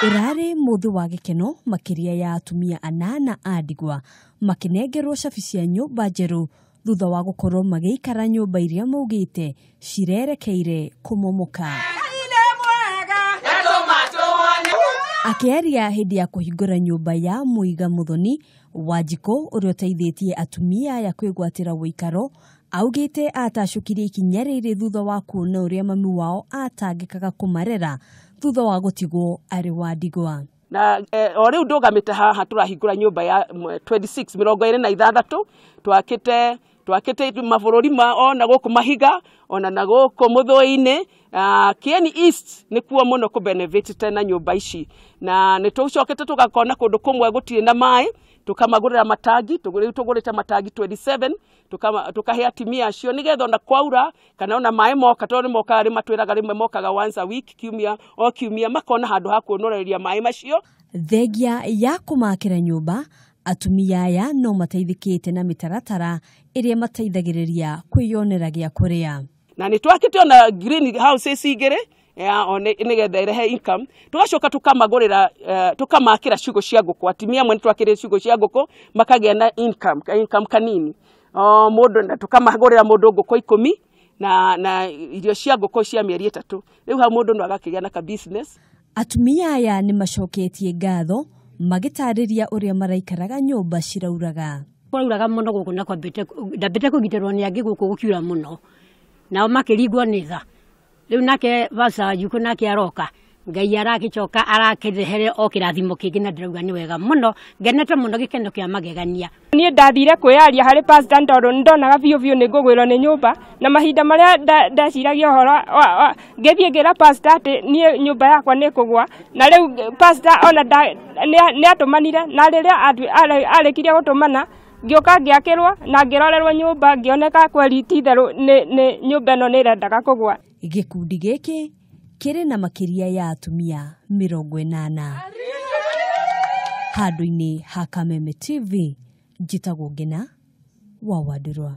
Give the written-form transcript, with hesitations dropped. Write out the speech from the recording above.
Ũrarĩ mũthĩ wa gĩkeno makĩria ya atumia anana a ndigwa makĩnengerwo cabi cia nyũmba njerũ thutha wa gũkorwo magĩikara nyũmba iria maugĩte cirerekeire kũmomoka. Akĩaria hĩndĩ ya kũhingũra nyũmba ya Mũiga Muthoni, Wanjikũ ũrĩa ũteithĩtie atumia aya kwĩgwatĩra ũikaro augĩte atacũkirie ikinya rĩrĩ thutha wa kuona ũrĩa mami wao atangĩkaga kũmarera thutha wa gũtigwo arĩ wa ndigwa. Na o rĩu ndũgamĩte haha tũrahingũra nyũmba ya 26 26 twakĩte mabũrũri ma ona gũkũ Mahiga ona na gũkũ Mũthũi-inĩ. Kieni East nĩkuo mũno kũ-benefit na nyũmba ici, na nĩ tũcokete tũgakona kũndũ kũmwe gũtirĩ na maĩ, tũkamagũrĩra matangi. Rĩu tũgũrĩte matangi 27 tũkahe atumia acio nĩgetha ona kwaura kana ona maĩ moka, tondũ nĩ mokaga rĩmwe, matwĩraga rĩmwe mokaga once a week, kiumia o kiumia, makona handũ ha kuonoreria maĩ macio. Thengia ya kũmakĩra nyũmba, atumia aya no mateithĩkĩte na mĩtaratara ĩrĩa mateithagĩrĩria kwĩyonera gĩa kũrĩa. Na nĩ twakĩte ona green houses igĩrĩ nĩgetha ĩrehe income. Tũgacoka tũkamagũrĩra, tũkamakĩra ciugũ cia ngũkũ. Atumia amwe nĩ twakĩrĩte ciugũ cia ngũkũ makagĩa na income kanini o mũndũ, na tũkamagũrĩra mũndũ ngũkũ 10 na irio cia ngũkũ cia mĩeri 3. Rĩu hau mũndũ no agakĩgĩa na ka business. Atumia aya nĩ macoketie ngatho magĩtarĩria ũrĩa maraikaraga nyũmba cirauraga. Kwauraga mũno gũkũ na kwambĩte ndambĩte kũgitĩrwo nĩ angĩ gũkũ gũkiura mũno, nao makĩringwo nĩ tha. Rĩu nake Pastor Wanjikũ nake aroka, Ngai aragĩcoka arakĩrehere o kĩrathimo kĩngĩ, na ndĩrauga nĩ wega mũno, ngenete mũno, gĩkeno kĩa magegania. Niĩ ndathire kwĩyaria harĩ pastor tondũ nĩ ndonaga biũ biũ nĩ ngũgwĩrwo nĩ nyũmba, na mahinda marĩa ndeciragia ũhoro ngĩthiĩ ngĩra pastor atĩ niĩ nyũmba yakwa nĩ kũgwa, na rĩu pastor ona nĩ atũmanire, na rĩrĩa arĩkirie gũtũmana ngĩũka ngĩakĩrwo na ngĩrorerwo nyũmba, ngĩoneka kweri ti itherũ nĩ nyũmba ĩno nĩ ĩrendaga kũgwa. Gĩkundi gĩkĩ kĩrĩ na makĩria ya atumia 80. Handũ-inĩ ha Kameme TV, njĩtagwo Ngina wa Wandũrwa.